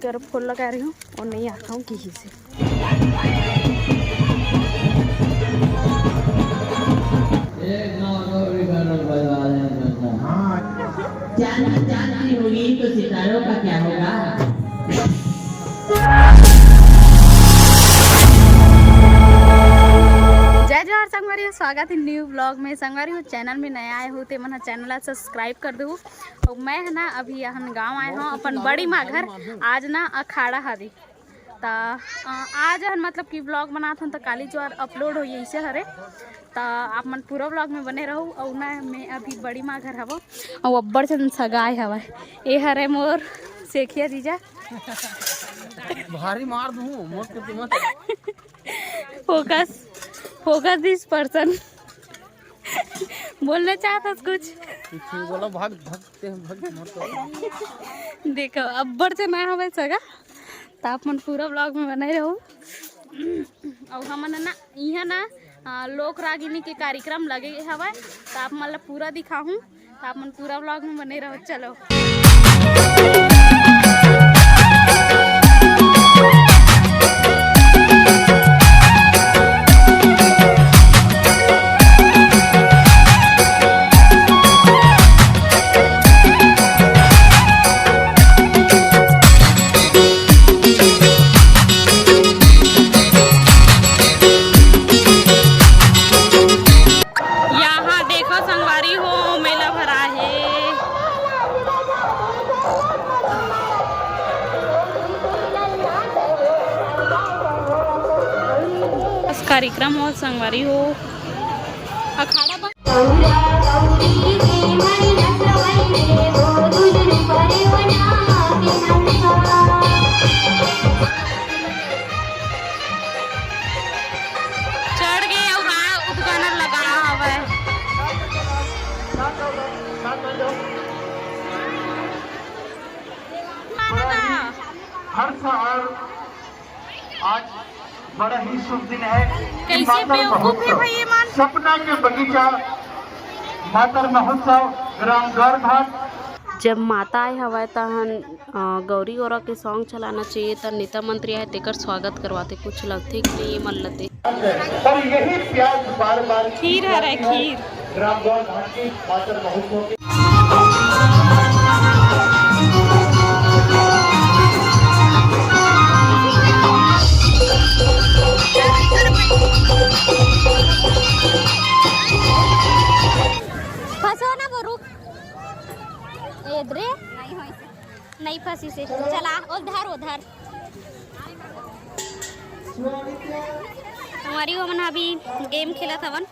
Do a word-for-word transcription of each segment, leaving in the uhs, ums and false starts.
कर फोन लगा रही हूँ और नहीं आता हूँ किसी से। चांद की चांदनी होगी तो सितारों का क्या होगा? जय जोहार संगवारी हो, स्वागत है न्यू ब्लॉग में। संगवारी हो, चैनल में नया आए हो ते मन चैनल ला सब्सक्राइब कर दो। और मैं है ना अभी यहाँ गांव आए हूँ अपन बड़ी माँ घर। आज ना अखाड़ा हरी त अ, आज हन मतलब कि ब्लॉग बनात हन त काली जोहार अपलोड होई ऐसे हरे। त आप मन पूरा ब्लॉग में बने रहू। और ना मैं अभी बड़ी माँ घर हवो और अब्बड़ चंद सगाए हवय। ए हरे मोर सेखिया जीजा। भारी मार दूँ मोट के तुम। फोकस, फोकस दिस पर्सन। बोलना चाहत हस कुछ? कुछ नहीं बोला, भाग भागते हैं, भाग मोट के। देखो अब्बड़ चंद हवय सगा। त आप मन पूरा ब्लॉग में बने रहू। और हमन ना इहाँ ना अ, लोक रागिनी के कार्यक्रम लगे हवय, त आप मन ला पूरा दिखाहूँ। त आप मन पूरा ब्लॉग में बने रहो। चलो। यहाँ देखो संगवारी हो, मेला भरा है। बस कार्यक्रम हो संगवारी हो, अखाड़ा बन- चढ़ गए और आ उद्गाना लगा हवय। हर्ष और आज बड़ा ही शुभ दिन है। कैसे बेवकूफ है भाई ये मान। सपना के बगीचा मातर महोत्सव ग्राम गौरघाट। जब माता आए हवय तहन अ, गौरी गौरा के सॉन्ग चलाना चाहिए, त नेता मंत्री आए तेकर स्वागत करवाते, कुछ लगथे कि नहीं ये मन लते। पर यही प्यास बार बार खीर हरे, खीर। ग्राम गौरघाट की मातर महोत्सव के फंसो ना वो, रुक। एदरे। नहीं फंसी से। चला, उधर, उधर। हमारी वो मन अभी गेम खेलत हवन।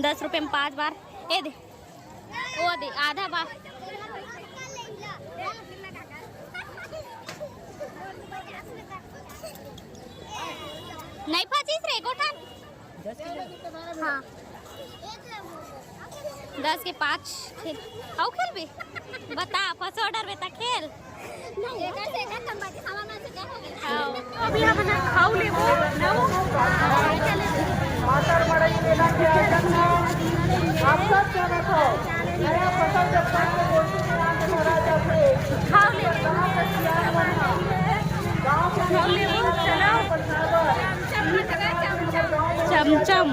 दस रुपये में पाँच बार। ए दे। ओ दे, आधा बार। नहीं फंसिस रे, गोठा। हाँ। दस के पाँच खेल। आओ खेलबे। बता, फर्स्ट ऑर्डर में ता खेल। अभी हम ना खाऊ लेबो, ना वो। मातर मड़ई मेला के आयोजन में आप सब स्वागत हो। नया फसल जब पाक के गोटी के नाम से भरा जाथे, खाऊ लेबो। गाँव के गाँव के सियान मन ह, गाँव के सियान मन ह, चमचम।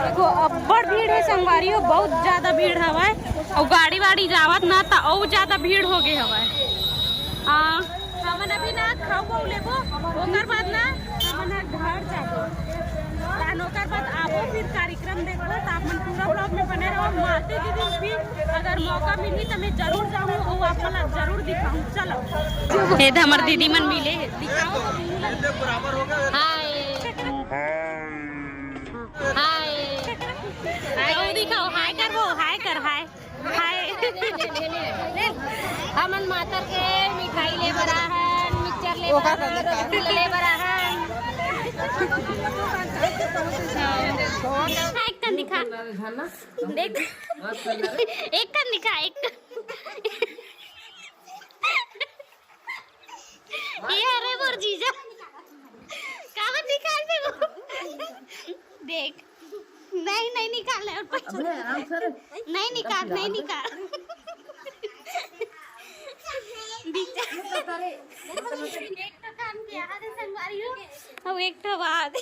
देखो, अब्बड़ भीड़ है संगवारी हो, बहुत ज्यादा भीड़ हवय। अउ गाड़ी वाड़ी जावत ना, त अउ ज्यादा भीड़ हो गे हवय। हाँ, हमन अभी ना खाऊ वाऊ लेबो, ओकर बाद ना हमन ह घर जाबो। तहन ओकर बाद आबो, फिर कार्यक्रम देखबो। त आप मन पूरा ब्लॉग में बने रहो। माते दीदी भी अगर मौका मिलही त मैं जरूर जाहूँ, अउ आप मन ला जरूर दिखाहूँ। चलो, ये तो हमर दीदी मन मिले हे, दिखाओ। हाय। हाय। हाय, ओ दिखाओ, हाय कर वो, हाय कर, हाय। हाय। हमन मातर के मिठाई ले बर आहन, मिक्सचर ले बर आहन, रसगुल्ला ले बर आहन। हाय, एक कन दिखा। देख। एक कन दिखा, एक कन। ये अरे मोर जीजा। काबर निकाल दे वो? देख। नहीं, नहीं निकाल रहे और पैसा। अबे, आराम से रे। नहीं निकाल, नहीं निकाल। अब एक ठो बात।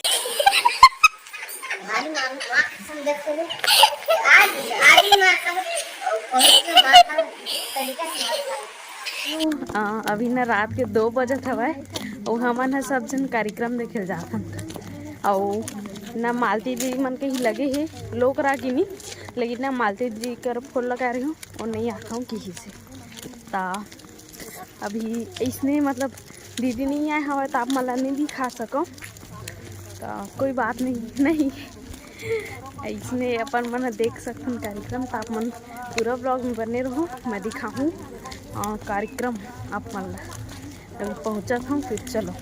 अ, अभी ना रात के दो बजत हवय, अउ हमन ह सब झन कार्यक्रम देखे ल जात हन। अउ ना मालती जी मन के ही लगे हे लोक रागिनी, लेकिन ना मालती जी कर फोन लगा रही हूँ, वो नहीं आत हूँ किही से। ता अभी इसने मतलब दीदी नहीं आए हवय, त आप मन ला नहीं दिखा सकव, त कोई बात नहीं, नहीं। इसने अपन मन ह देख सकथन कार्यक्रम, त आप मन पूरा vlog में बने रहो, मैं दिखाहूँ, अ, कार्यक्रम आप मन ला। अभी पहुँचत हूँ, फिर चलो।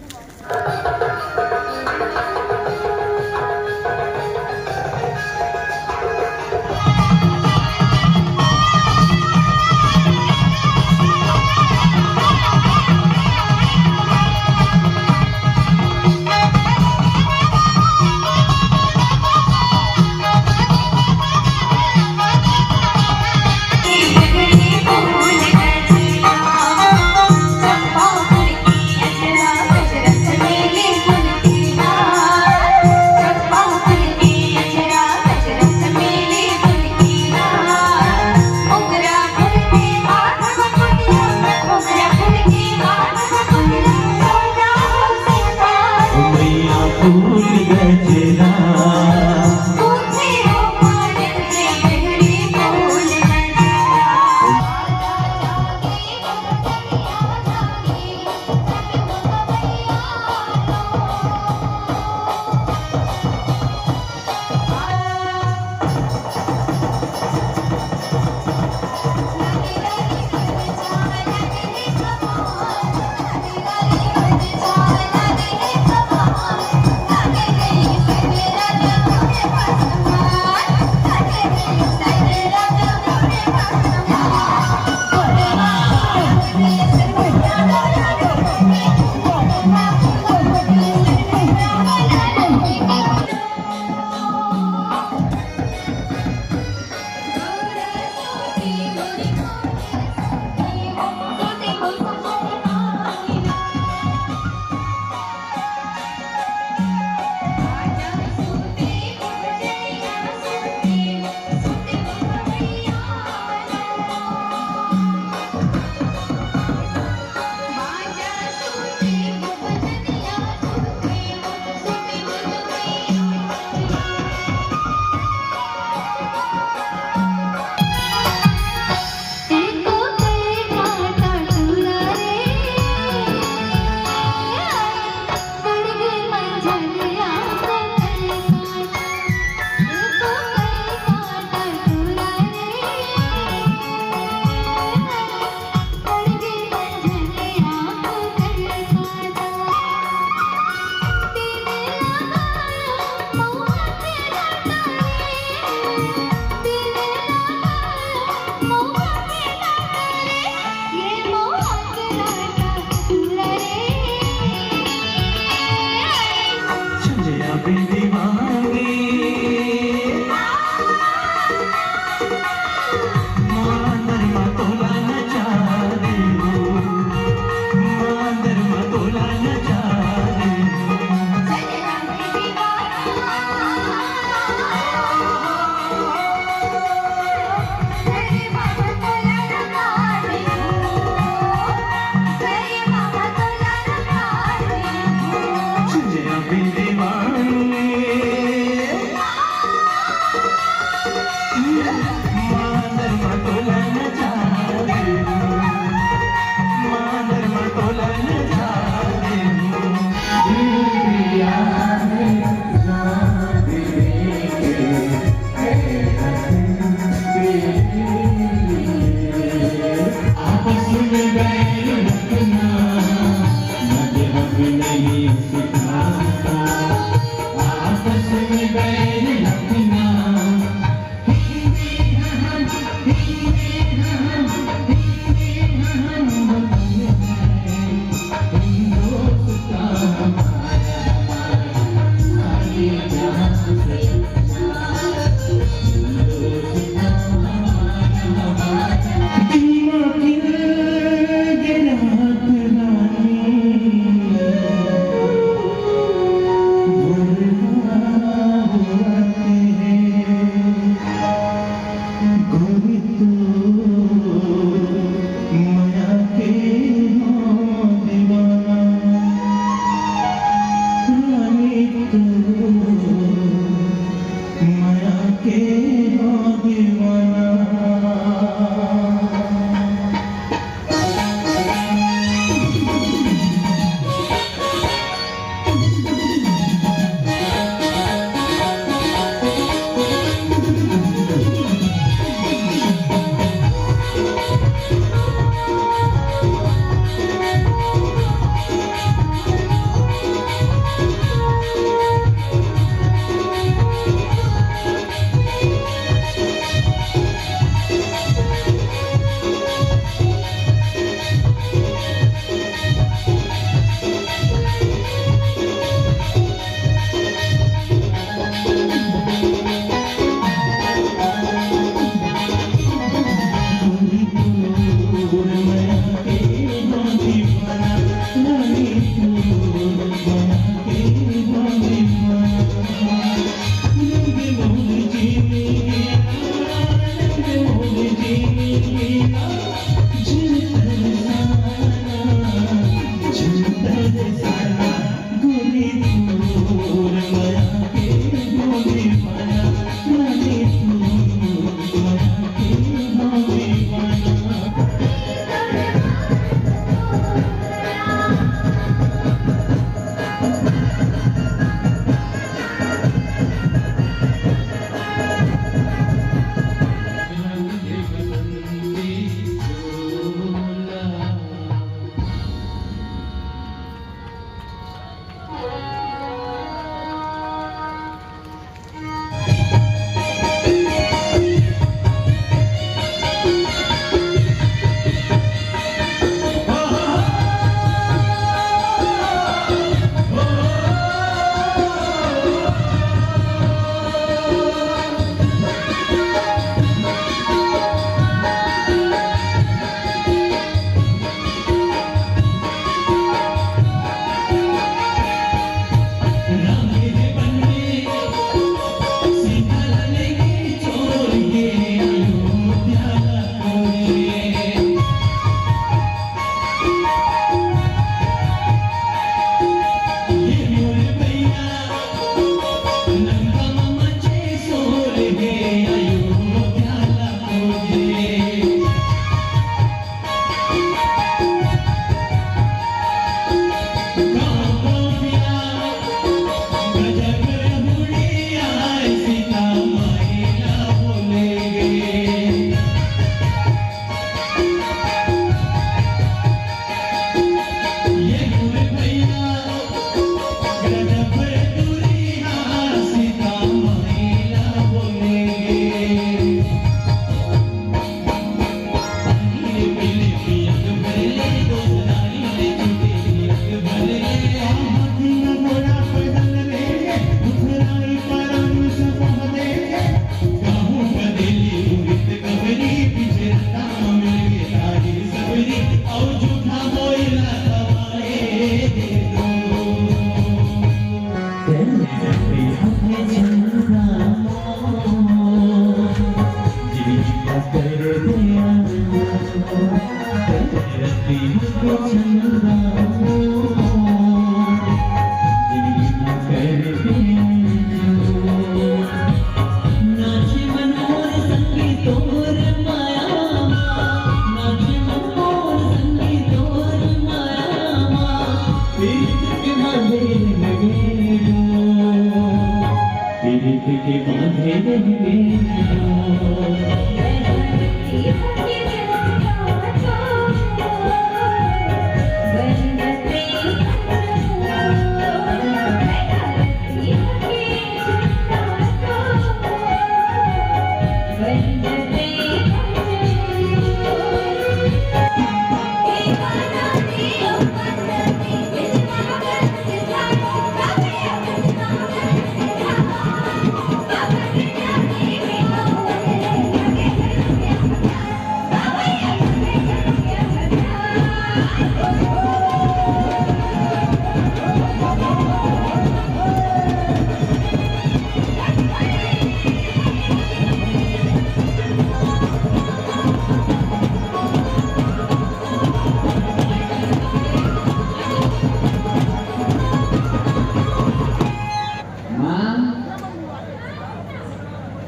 माँ,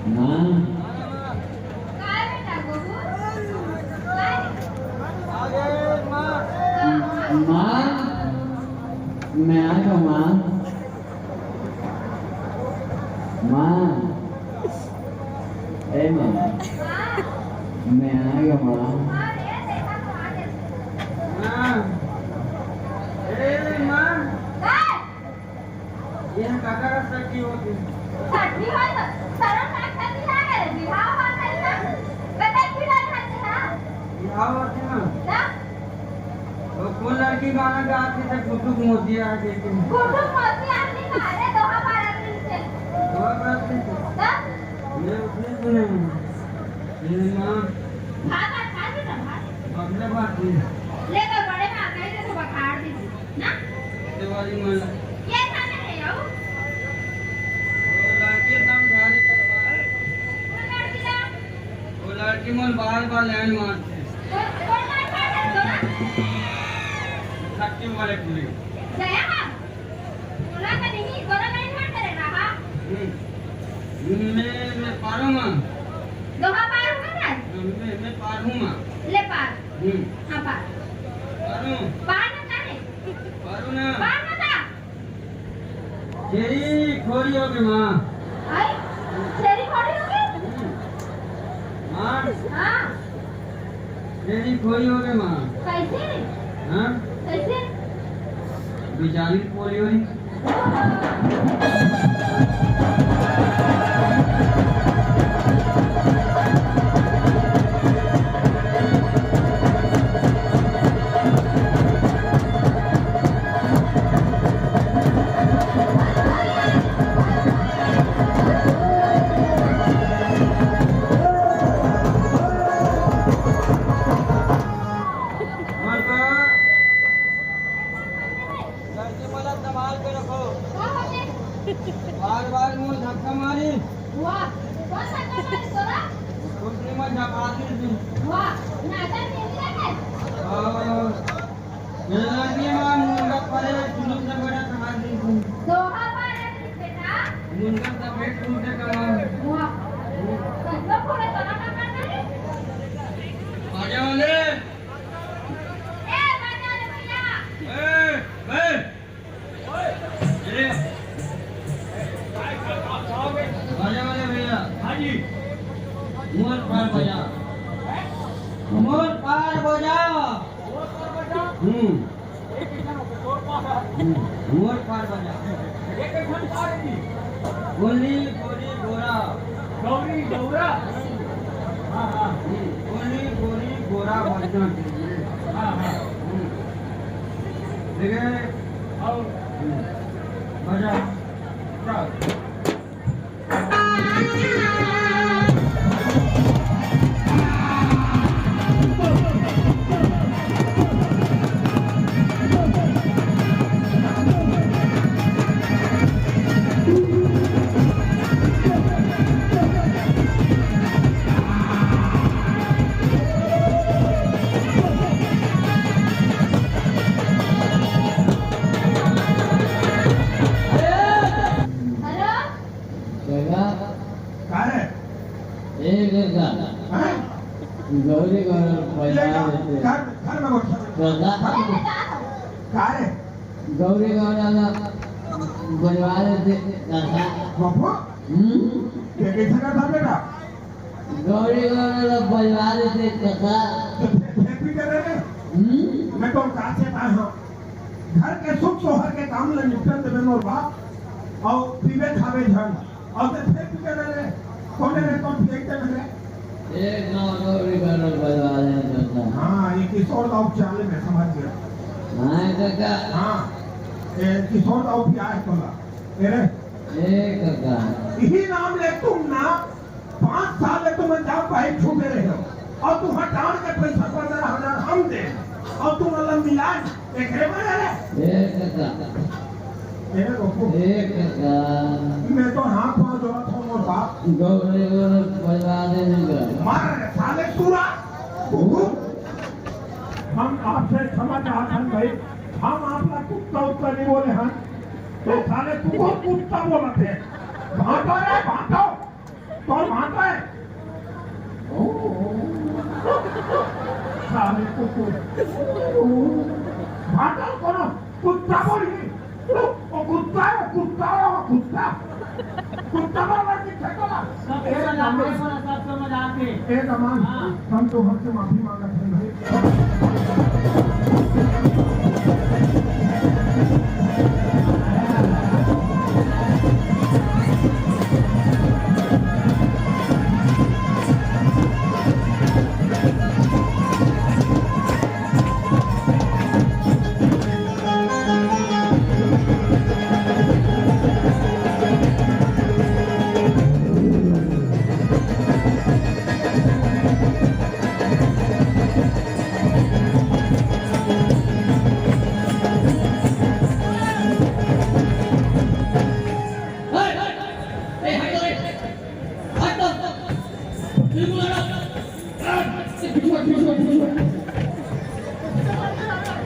माँ, माँ, मैं आ गया माँ। माँ, ए माँ, मैं आ गया माँ। माँ, ए माँ। ये काका का सखी होती। सखी होय तो सरम लागता कि ना करे, बिहाव होत है ना। कतई फिरत हती हा? बिहाव होती ना। ना। तो कौन लड़की गाना गाती थी, गुड्डू मोतिया के? गुड्डू मोतिया अपनी मारे दोहा पारा दिन से। दोहा पारा दिन से? तब? ये उसने सुने हैं। ये माँ। खा, खा, खा भी ना, खा। बदले बात नहीं। ले तो बड़े माँ कहीं से सुबह खा दी। ना? देवाली मन। ये खाना है, आओ। वो लड़की एकदम झाड़ी करवा। वो लड़की ना। वो लड़की मन बार-बार लाइन मारते। वो, वो लाइन मारते, तो ना? शक्ति वाले पूरी। जया माँ। बोला तो नहीं, तोरा लाइन मारते रहना, हाँ? हम्म। मैं, मैं पारूँ माँ। दोहा पार हुआ ना? मैं, मैं पारूँ माँ। ले पार। हम्म। हाँ, पार। पारूँ। पार ना जाने। पारो ना। पार ना था। छेरी खोरी हो गई माँ। आई? छेरी खोरी हो गई? माँ। हाँ। छेरी खोरी हो गई माँ। कैसे? हाँ? कैसे? बेचारी खोरी हो गई। लड़की मन ला संभाल के रखो। बार बार मोर धक्का मारी। वाह, कौन धक्का मारी तोरा? कुछ नहीं, मैं झपा दी थी। वाह, नाटक नहीं लगे। हाँ। ये लड़की माँ मुनगा परे चुलुक से बड़ा कमा दी थी। दोहा पारा थी बेटा। मुनगा सफेद फूल से कमा। वाह। कतलो फूल है, तोरा का करना है? बाजा वाले। ए, बाजा वाले भैया। ए, ए। ए। बाजा वाले भैया। हाँ जी। मोर पार बजा। मोर पार बजा। मोर पार बजा। हम्म। हम्म, मोर पार बजा। गोली, गोली, गोरा। गौरी, गौरा। हाँ, हाँ। हम्म, गोली, गोली, गोरा बजना चाहिए। हाँ, हाँ। हम्म। ठीक है? और? हम्म। बजा। चल। गौरी गौरा ले बजवा जा, देते। घर, घर में बैठा। कका। घर में बैठा। का रे? गौरी गौरा ला बजवा देते, कका। बापू? हम्म? ये कैसे करता बेटा? गौरी गौरा ला बजवा देते, कका। तो फिर, फिर भी कर रहे हैं? हम्म? मैं तो कासे आया हूँ। घर के सुख सोहर के काम ले निपटन देवे मोर बाप, अउ पीवे खावे झन, अउ ते फेर भी करे रे, कोने रे, कौन फेंक दे रे? एक गाँव गौरी गौरा बजवा रहे हैं, काका। हाँ, ये किशोर दा उपचार ले, मैं समझ गया। हाँ, काका। हाँ, ये किशोर दा उपचार है तोला। ए रे। ए, काका। यही नाम ले तुम ना पाँच साल ले तुमन जाम भाई छूटे रहे हो, अउ तुम्हार डांड के पैसा पंद्रह हजार हम दे, अउ तुम अलग मिलान एकरे में रहे। ए काका। ए रे बापू। ए काका। मैं तो हाथ पाँव जोड़त हूँ मोर बाप। गौरे गौरे बजवा दे नहीं गए। मार रे साले सूरा। हम आपसे क्षमा चाहत हन भाई, हम आप ला कुत्ता उत्ता नहीं बोले हन, तो साले तू को कुत्ता बोलत है। भाटो रे भाटो। तोर भांटा है। ओ, ओ। साले कुकुर। भांटा कोनो कुत्ता बोली। ओ कुत्ता है, कुत्ता है, वो कुत्ता। कुत्ता बोला कि फेंकोला। सब ए समझ आते दमान। हैं, सब समझ आते हैं। ए दमान, हाँ। हम तो हमसे माफी मांगत हैं भाई।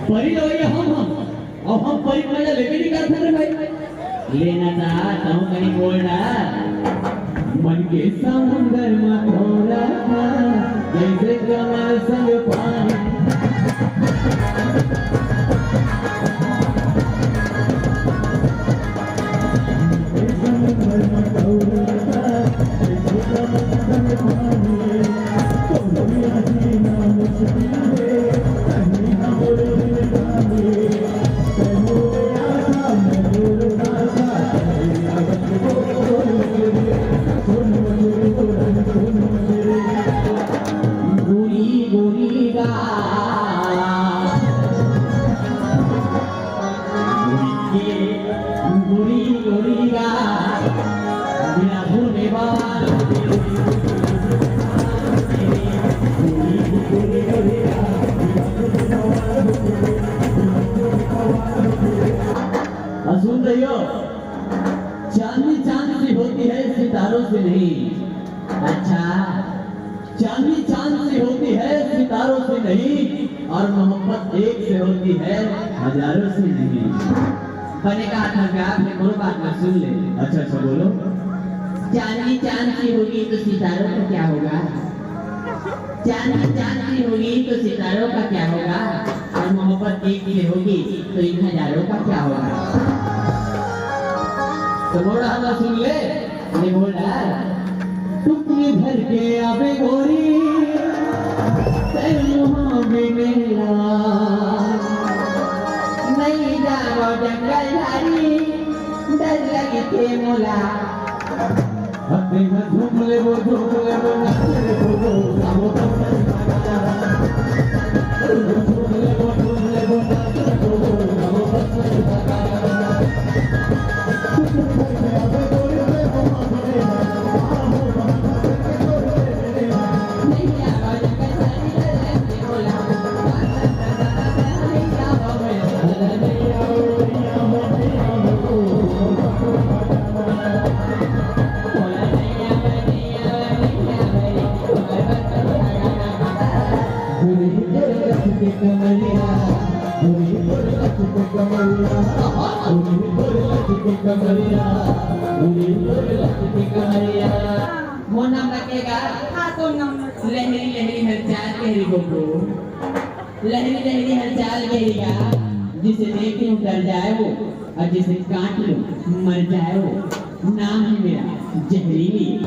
परी लवैया हम हम, अउ हम परी के मजा लेबे नहीं करत हन रे भाई। लेना था, तहूँ कहीं बोल ना। मन के समुंदर में थोड़ा था, जैसे कमल संग पानी। गोरी गोरी गा। गोरी गोरी गा। बिलासपुर में बवाल। और सुन रही हो, चांदनी चांद सी होती है, सितारों से नहीं। अच्छा, चांदनी चांद सी होती है, सितारों से नहीं, और मोहब्बत एक से होती है, हजारों से नहीं। बने का था क्या? आपने बोलो, बात में सुन ले। अच्छा, अच्छा, बोलो। चांदनी चांद सी होगी तो सितारों का क्या होगा? चांदनी चांद सी होगी तो सितारों का क्या होगा? और मोहब्बत एक से होगी तो इन हजारों का क्या होगा? तो बोल रहा था, सुन ले। ये बोल रहा है, टुकड़ी भर के आवे गोरी, तैनू हम मिलेला। नहीं जाओ जंगल झाड़ी, डर लगी के मोला। हत्ती में झूम लेबो, झूम लेबो, नाच लेबो, गाबो तो नहीं पागल। झूम लेबो, झूम लेबो, नाच लेबो, गाबो तो नहीं पागल। वो नाम रखेगा। हाँ, तो नाम रखो। लहरी लहरी हर चाल कह रही गोगो, लहरी लहरी हर चाल कह रही गा। जिसे देख के डर जाए वो, और जिसे काट लो मर जाए वो। नाम है मेरा जहरीली।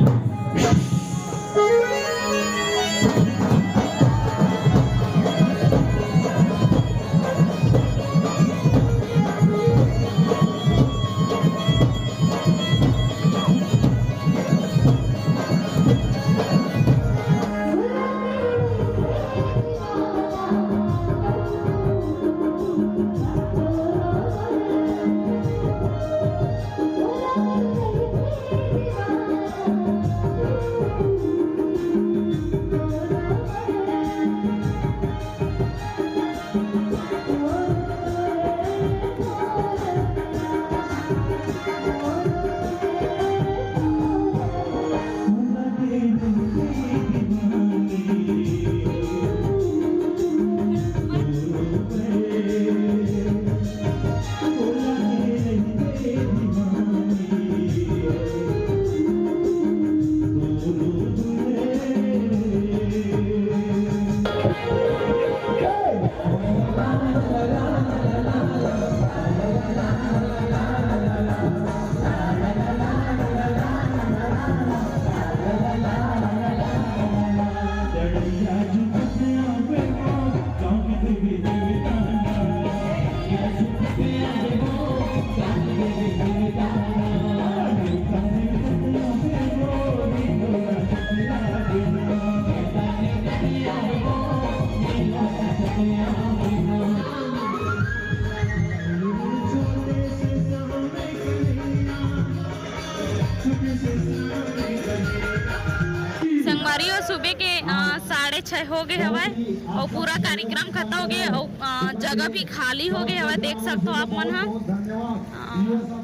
संगवारी हो, सुबह के, अ, साढ़े छः हो गए हवय और पूरा कार्यक्रम खत्म हो गए और, अ, जगह भी खाली हो गए हवय, देख सकते हो आप मन ह। अ,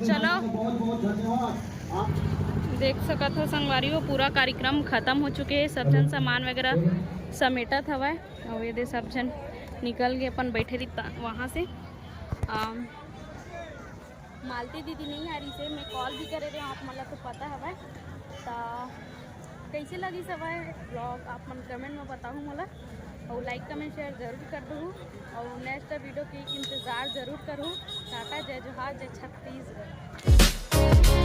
चलो, देख सकत हो संगवारी हो, पूरा कार्यक्रम खत्म हो चुके हे। सब झन सामान वगैरह समेटत हवय और ये दे सब झन निकल गए अपन बैठे रही वहाँ से। अ, मालती दीदी नहीं आ रही से, मैं कॉल भी करे रहे, आप मन ला तो पता हवय। त कैसे लगी हवय ब्लॉग, आप मन कमेंट में बताहू मोला, और लाइक कमेंट शेयर जरूर कर दू, और नेक्स्ट वीडियो के इंतजार जरूर करू। टाटा, जय जोहार, जय छत्तीसगढ़।